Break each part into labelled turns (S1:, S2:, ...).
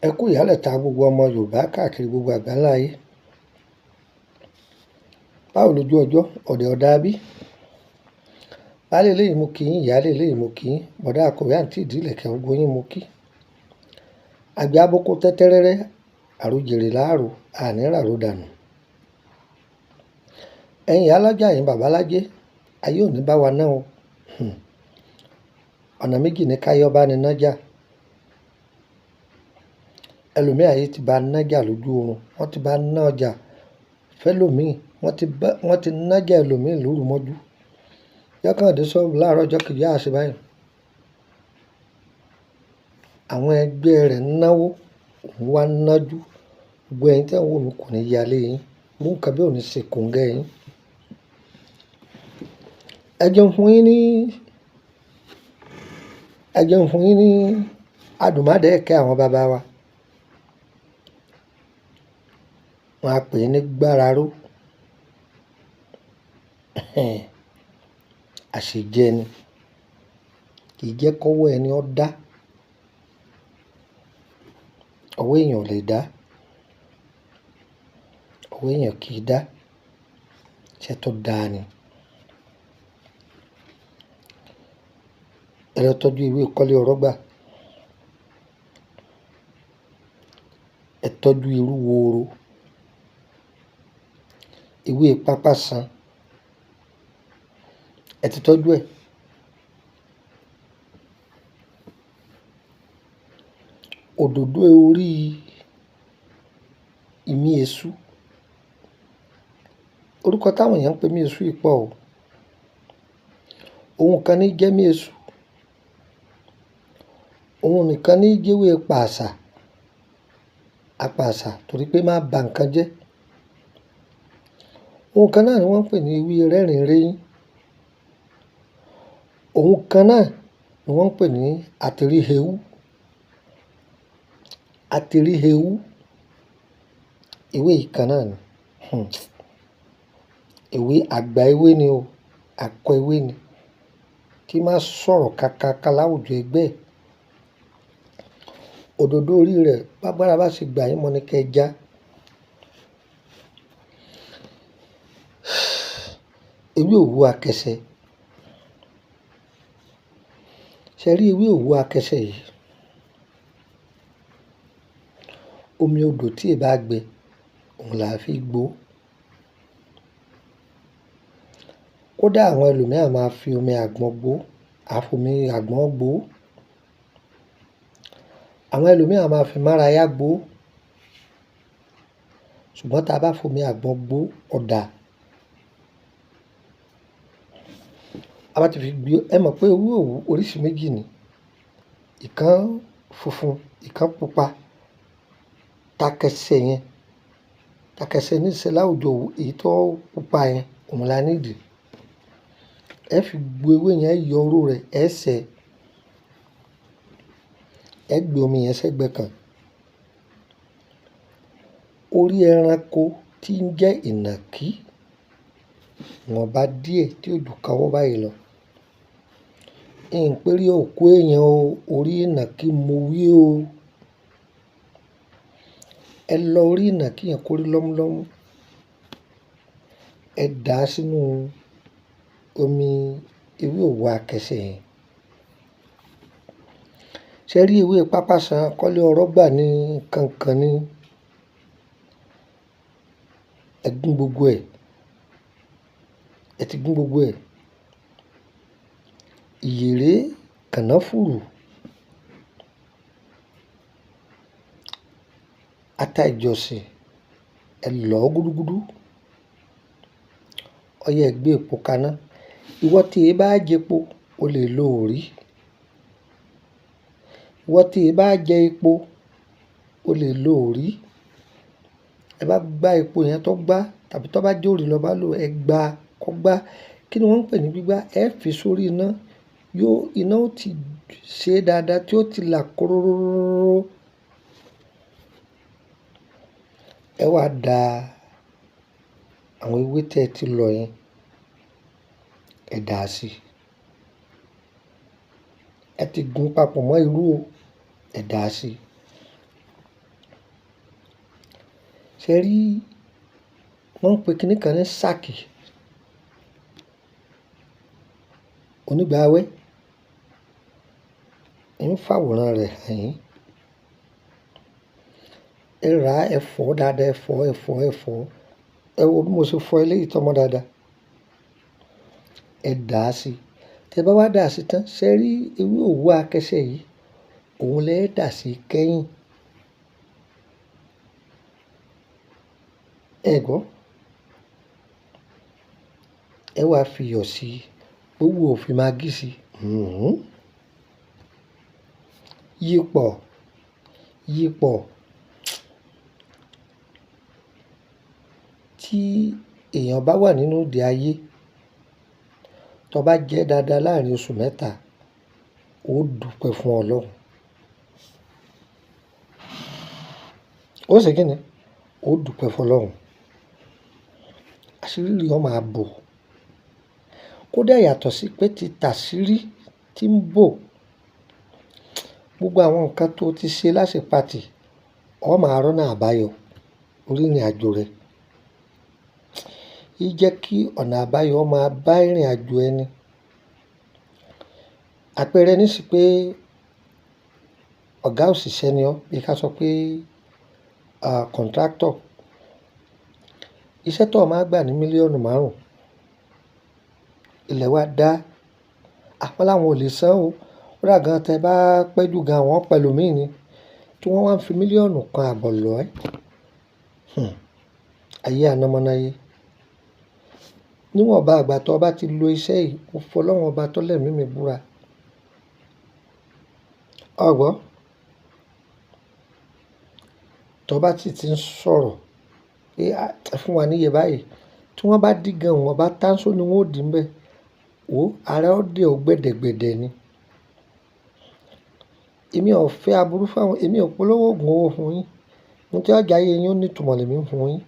S1: Ẹ kú ìyálẹ̀ta gbogbo ọmọ Yorùbá káàkiri gbogbo àgbáńlá ayé. Báwo lójú ọjọ́, ọ̀dẹ̀ ọ̀dà bí? Baálé ilé yìí mo kí yín, ìyáálé ilé yìí mo kí yín, bọ̀dá akọ̀wé àǹtí ìdílẹ̀kẹ̀ gbogbo yín mo kí. Àgbẹ̀ aboko tẹ́tẹ́rẹ́rẹ́, àròjèrè láàrò, àní ràrò dànù. Ẹ̀yin ìyá alájà, ẹ̀yin bàbá alájẹ́, ayé ò ní bá wa ná o. Ọ̀nà méjì ni káyọ́ bá ní nájà. Ẹlòmíì ayé ti bá nájà lójú oorun, wọ́n ti bá ná ọjà fẹ́lòmíì, wọ́n ti nájà ẹlòmíì lóru mọ́jú. Yọ́kàn dé sọ́ọ̀bù láàárọ̀ ọjọ́ kejì á ṣe báyìí. Àwọn ẹgbẹ́ rẹ̀ ń náwó, òun wá ń nájú. Gbogbo ẹ̀yin tí ẹ̀ ń wò mí kò ní ya lé yín. Irú nǹkan bí ò ní ṣe kòǹgẹ́ yín. Ẹ jẹun fún yín ní, ẹ jẹun fún yín ní adùnmádẹ́ẹ̀kẹ́ àwọn bàbá wa. Wọ́n á pè é ní gbáraró. Àṣejẹ ni. Kì í jẹ́ kọ́wọ́ ẹni ó dá. Ọwọ́ èèyàn ò lè dá. Ọwọ́ èèyàn kì í dá. Iṣẹ́ tó dáa ni. Ẹ lọ tọ́jú ewé kọ́lé ọ̀rọ̀ gbà. Ẹ tọ́jú irú woro. Ewé pápá san. Ẹ ti tọ́jú ẹ̀. Òdòdó orí ìmí èṣù. Orúkọ táwọn èèyàn ń pè mí èṣù yìí pọ̀ o. Ohun kan ní jẹ́ mí èṣù. Òun nìkan ní jẹ́wé pàṣà. Apàṣà torí pé má ba nǹkan jẹ́. Ohun kan náà ni wọ́n ń pè ní ewé rẹ́rìn-réyín. Ohun kan náà ni wọ́n ń pè ní àtìríhewú. Àtìríhewú. Ewé yìí kan náà ni. Ewé àgbà ewé ni o. Akọ ewé ni. Tí máa sọ̀rọ̀ kákáká láwùjọ ẹgbẹ́. Òdòdó orí rẹ̀ bágbára bá ṣe gbà yín mọ́ ni kí ẹ já. Ewé òwú akẹsẹ̀. Ṣé rí ewé òwú akẹsẹ̀ yìí? Omi odò tí ì bá gbẹ, òun là á fi gbó. Kódà àwọn ẹlòmíràn máa fi omi àgbọn gbó, á fomi àgbọn gbó. Àwọn ẹlòmíràn máa fi márayá gbó. Ṣùgbọ́n tí a bá fomi àgbọn gbó, ó dáa. A bá ti fi gbó, ẹ mọ̀ pé ewé òwú oríṣi méjì ni. Ìkan funfun, ìkan pupa. Takẹsẹ̀ yẹn, takẹsẹ̀ ní í ṣe láwùjọ òwú, èyí tó pupa yẹn, òun la need. Ẹ fi gbo ewé yẹn, yọ oró rẹ̀, ẹ sè. Ẹ gbé omi yẹn sẹ́gbẹ̀ kan. Orí ẹranko tí ń jẹ́ ìnàkí, ìwọ̀nba díẹ̀ tí ó ju kawọ́ báyìí lọ. N pé rí òkú èèyàn o, orí ìnàkí mo wí o. Ẹ lọ orí ìnàkí yẹn kó rí lọ́múlọ́mú. Ẹ dà á sínú omi ewé òwú akẹsẹ̀ yẹn. Ṣé rí ewé pápá san, kọ́lé ọ̀rọ̀ gbà ní kankan ní. Ẹ gún gbogbo ẹ̀. Ẹ ti gún gbogbo ẹ̀. Ìyèré kànáfùrù. Ata ìjọsìn, ẹ lọ̀ ọ́ gúdúgúdú. Ọ̀yẹ́ ẹ gbé epo kaná. Ìwọ tí ẹ bá jẹ epo, o lè lo òrí. Ìwọ tí ẹ bá jẹ epo, o lè lo òrí. Ẹ bá gbá epo yẹn tó gbá tàbí tó bá jó òrí lọ bá lò, ẹ gbá kó gbá. Kí ni wọ́n ń pè ní gbígbá? Ẹ fi sórí iná. Yóò, iná ó ti ṣe dáadáa tí ó ti là kóróróróró. Ẹ wá da àwọn ewé tí ẹ ti lọ yẹn, ẹ dà á sí. Ẹ ti gún papọ̀ mọ́ irú o, ẹ dà á sí. Ṣé rí, wọ́n ń pe kíní kan ní sáàkì. Onígbàwẹ́ ń fàwòrán rẹ̀ hàn yín. Ẹ rà, ẹ fọ̀ dáadáa, ẹ fọ̀, ẹ fọ̀, ẹ fọ̀. Ẹ wo bí mo ṣe fọ eléyìí tọ́mọ dáadáa. Ẹ dà á sí. Tẹ bá wá dà á sí tán, ṣé rí ewé òwú akẹ́ṣẹ́ yìí? Òun lẹ dà sí kẹ́yìn. Ẹ gbọ́. Ẹ wá fi iyọ̀ sí i. Gbogbo òfin magí sí i. Yípọ̀, yípọ̀. Tí èèyàn bá wà nínú òde ayé, tó bá jẹ́ dáadáa láàrín oṣù mẹ́ta, ó dúpẹ́ fún Ọlọ́run. Ó ṣe kíni? Ó dúpẹ́ fún Ọlọ́run. Àṣírí rẹ̀ ó máa bò. Kódà yàtọ̀ sí pé tí tàṣírí tí ń bò, gbogbo àwọn nǹkan tó ti ṣe láṣepatì, ó máa rọ́nà àbáyọ lórí ìrìnàjò rẹ. Í jẹ́ kí ọ̀nà àbáyọ máa bá ìrìnàjò ẹni. Àpẹẹrẹ ní sí pé ọ̀gá òṣìṣẹ́ ni ọ́, bí ká sọ pé, contractor. Iṣẹ́ tó máa gbà ní mílíọ̀nù márùn-ún, ilẹ̀ wa dá. Wọ́n láwọn ò lè san o. Kódà gan tẹ bá pẹ́ jù gan àwọn pẹ̀lú mi ni. Tí wọ́n wá ń fi mílíọ̀nù kan àbọ̀ lọ ẹ́. Ayé anamọ́náyé. Níwọ̀nba ìgbà tó bá ti lo iṣẹ́ yìí, mo fọ Ọlọ́run ọba tó lẹ̀mí mi búra. Ọ gbọ́. Tó bá sì ti ń sọ̀rọ̀ pé ẹ fún wa níye báyìí, tí wọ́n bá dí gan, wọ́n bá táńsó ni wọ́n ó dì níbẹ̀. Wò, ara ó dè ọ́ gbẹ̀dẹ̀gbẹ̀dẹ̀ ni. Èmi ò fẹ́ aburú fún àwọn, èmi ò polówó ògùn owó fún yín. Ohun tí ọjà ayé yín ó ní ìtumọ̀ lèmi ń fún yín.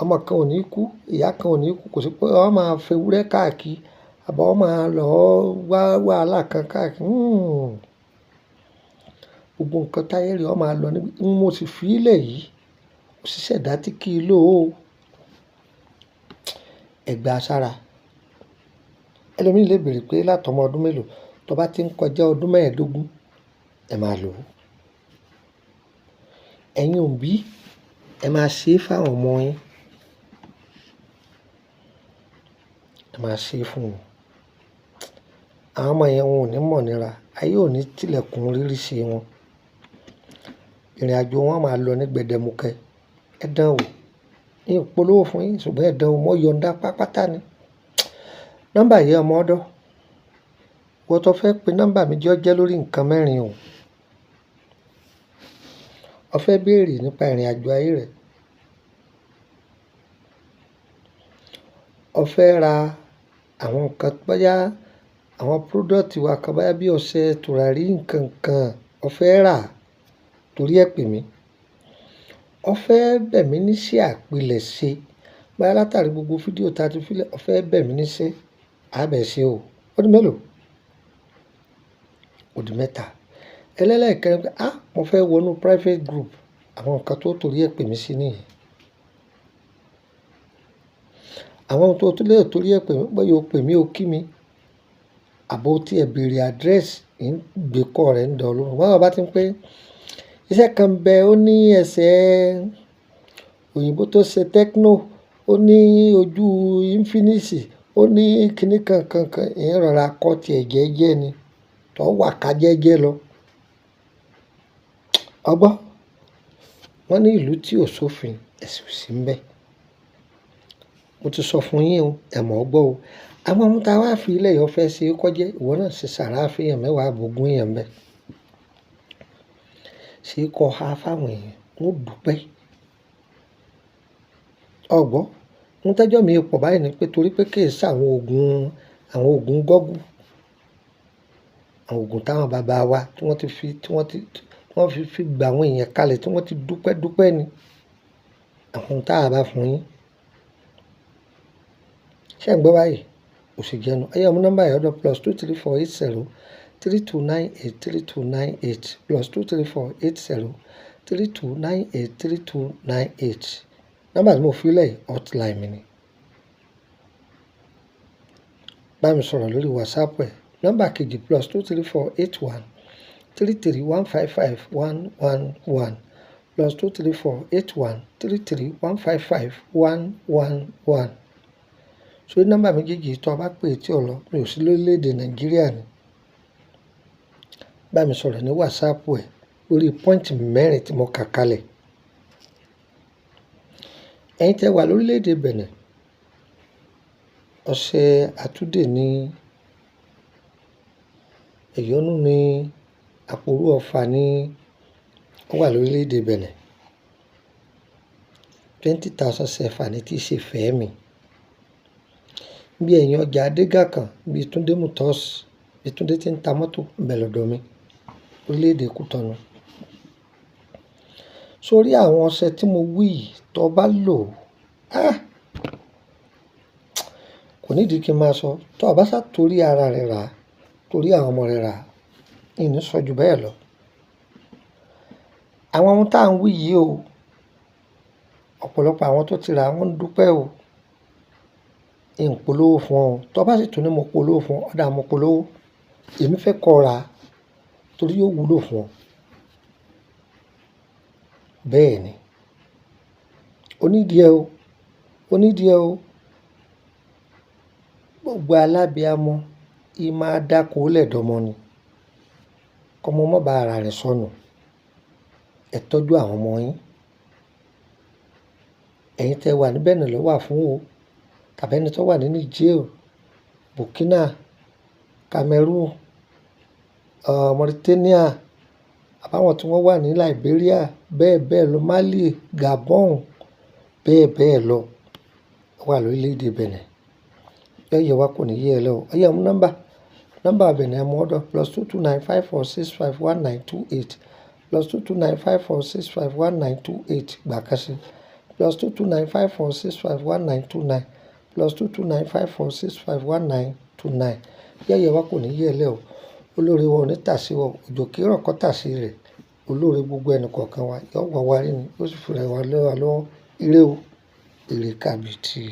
S1: Ọmọ kan ò ní kú, ìyá kan ò ní kú, kò sí pé ó máa fẹ́ ewúrẹ́ káàkiri àbí ó máa lọ wá wàhálà kan káàkiri. Gbogbo nǹkan táyé rẹ̀ ó máa lọ níbi. Mo sì fi í lẹ̀ yìí. Ó sì ṣẹ̀dá tí kì í lò ó. Ẹ gba sára. Ẹlòmíì lè béèrè pé látọmọ ọdún mélòó, tó bá ti ń kọjá ọdún mẹ́ẹ̀ẹ́dógún, ẹ máa lò ó. Ẹ̀yin òbí, ẹ máa ṣe é fún àwọn ọmọ yín. Ẹ máa ṣe é fún wọn. Àwọn ọmọ yẹn wọn ò ní mọ̀ nira. Ayé ò ní tilẹ̀kùn rírí sí wọn. Ìrìnàjò wọn máa lọ ní gbẹdẹmukẹ. Ẹ dán wò. Mi ò polówó fún yín ṣùgbọ́n ẹ dán wò. Mo yọ̀nda pápátá ni. Nọ́mbà yìí ọmọ ọ̀dọ́. Ìwọ tó fẹ́ pe nọ́mbà mi jẹ́ ó jẹ́ lórí nǹkan mẹ́rin o. O fẹ́ béèrè nípa ìrìnàjò ayé rẹ. O fẹ́ ra àwọn nǹkan bóyá àwọn product wa kan bóyá bí ọṣẹ, tùràrí, nǹkan kan o fẹ́ rà torí ẹ pè mí. O fẹ́ bẹ̀ mí ní iṣẹ́ àpilẹ̀ṣe. Bóyá látàrí gbogbo fídíò tí a ti fi lẹ̀, o fẹ́ bẹ̀ mí ní iṣẹ́, a bẹ̀ ṣe o. Ó di mélòó? Ó di mẹ́ta. Ẹlẹ́lẹ́ẹ̀kẹrin pé, mo fẹ́ wọnú private group. Àwọn nǹkan tó torí ẹ pè mí sí nìyẹn. Àwọn ohun tó tún lè torí ẹ pè mí, bóyá o pè mí o kí mi, àbó tí ẹ béèrè address, ń gbé kọ́ rẹ̀ ń dọ̀ ọ́ lóhùn. Báwo bá ti ń pé iṣẹ́ kan bẹ, ó ní ẹsẹ̀ òyìnbó tó ṣe techno, ó ní ojú Infinix, ó ní kíní kan kan kan, ìyẹn rọra kọ́ ti ẹ̀ jẹ́jẹ́ ni. Tó wà ká jẹ́jẹ́ lọ. Ọ gbọ́. Wọ́n ní ìlú tí ò sófin, ẹ̀sìn ò sí níbẹ̀. Mo ti sọ fún yín o, ẹ mọ̀ ọ́ gbọ́ o. Àwọn ohun tí a wá fi ilẹ̀ yìí ó fẹ́ ṣe kó jẹ́, ìwọ náà ṣe sàrà fún èèyàn mẹ́wàá àbò ogún èèyàn bẹ́ẹ̀. Ṣé kó ha fáwọn èèyàn, wọ́n ó dúpẹ́. Ọ gbọ́. Ohun tẹ́jọ́ mi pọ̀ báyìí ni pé torí pé kì í ṣe àwọn òògùn gọ́gù, àwọn òògùn táwọn bàbá wa tí wọ́n ti fi, tí wọ́n ti, tí wọ́n fi fi gba àwọn èèyàn kalẹ̀ tí wọ́n ti dúpẹ́ dúpẹ́ ni. Àwọn ohun tí a bá fún yín. Ṣé ẹ̀ ń gbọ́ báyìí? Ó sì jẹ́nu. Ẹ yá mú nọ́mbà yìí ọ̀dọ̀ +234 80 32 98 32 98 +234 80 3298 3298. Nọ́mbà tí mo fi lẹ̀ hotline mi ni. Bá mi sọ̀rọ̀ lórí WhatsApp ẹ̀. Nọ́mbà kejì +234 81 33 155 111 +234 81 33 155 111. Sórí nọ́mbà méjèèjì tó o bá pè tí o lọ, mi ò sí lórílẹ̀ èdè Nàìjíríà ni. Bá mi sọ̀rọ̀ ní WhatsApp ẹ̀ lórí pọ́ìntì mẹ́rin tí mo kà kalẹ̀. Ẹ̀yin tẹ́ wà lórílẹ̀ èdè Benin, ọṣẹ àtúndè ní, ẹ̀yọ́nú ní, àpòrú ọfà ní, ó wà lórílẹ̀ èdè Benin. 20,000 CFA ní tí í ṣe fẹ́ mi. Bí ẹ̀yin ọjà Adégà kan, bí Túndé Motors, bí Túndé tí ń ta mọ́tò ń bẹ lọ́dọ̀ mi, orílẹ̀ èdè Kútọ̀nù. Sórí àwọn ọṣẹ tí mo wí yìí tó bá lò, ah! Kò ní ìdí kí n máa sọ. Tó bá sá torí ara rẹ rà, torí àwọn ọmọ rẹ rà, ìní sọ ju bẹ́ẹ̀ lọ. Àwọn ohun tí à ń wí yìí o, ọ̀pọ̀lọpọ̀ àwọn tó ti rà wọ́n ń dúpẹ́ o. N polówó fún ọ. Tó bá sì tún ní mo polówó fún ọ, ọ̀dà mo polówó. Èmi fẹ́ kó rà torí yóò wúlò fún ọ. Bẹ́ẹ̀ ni. Ó ní ìdí ẹ o. Ó ní ìdí ẹ o. Gbogbo alábiamọ, í máa dáko lẹ́dọ̀ọ́mọ ni. Kọ́mọ má bá ara rẹ̀ sọnù. Ẹ tọ́jú àwọn ọmọ yín. Ẹ̀yin tẹ́ wà ní Benin ló wà fún o. Tàbí ẹni tó wà ní Niger, Burkina, Cameroon, Mauritania, àbáwọn tí wọ́n wà ní Liberia, bẹ́ẹ̀ bẹ́ẹ̀ lọ, Mali, Gabon, bẹ́ẹ̀ bẹ́ẹ̀ lọ. Ó wà lórílẹ̀ èdè Benin. Yọ yẹ wá kò ní yé ẹ lọ. Ó yẹ mú nọ́mbà. Nọ́mbà Benin ẹ mú ọ̀dọ̀ +229 54 65 1928 +229 54 65 1928 gbà kan sí +229 54 65 1929 +229 54 65 1929. Yọ yẹ wá kò ní yé ẹ lẹ́ o. Olóore wa ò ní tà sí wa o. Òjò kì í rọ̀ kọ́ tà sí rẹ̀. Olóore gbogbo ẹnì kọ̀ọ̀kan wa yóò wá wá rí ni, yóò sì fi rẹ̀ wá lọ́wọ́. Ire o, ire kàbìtì.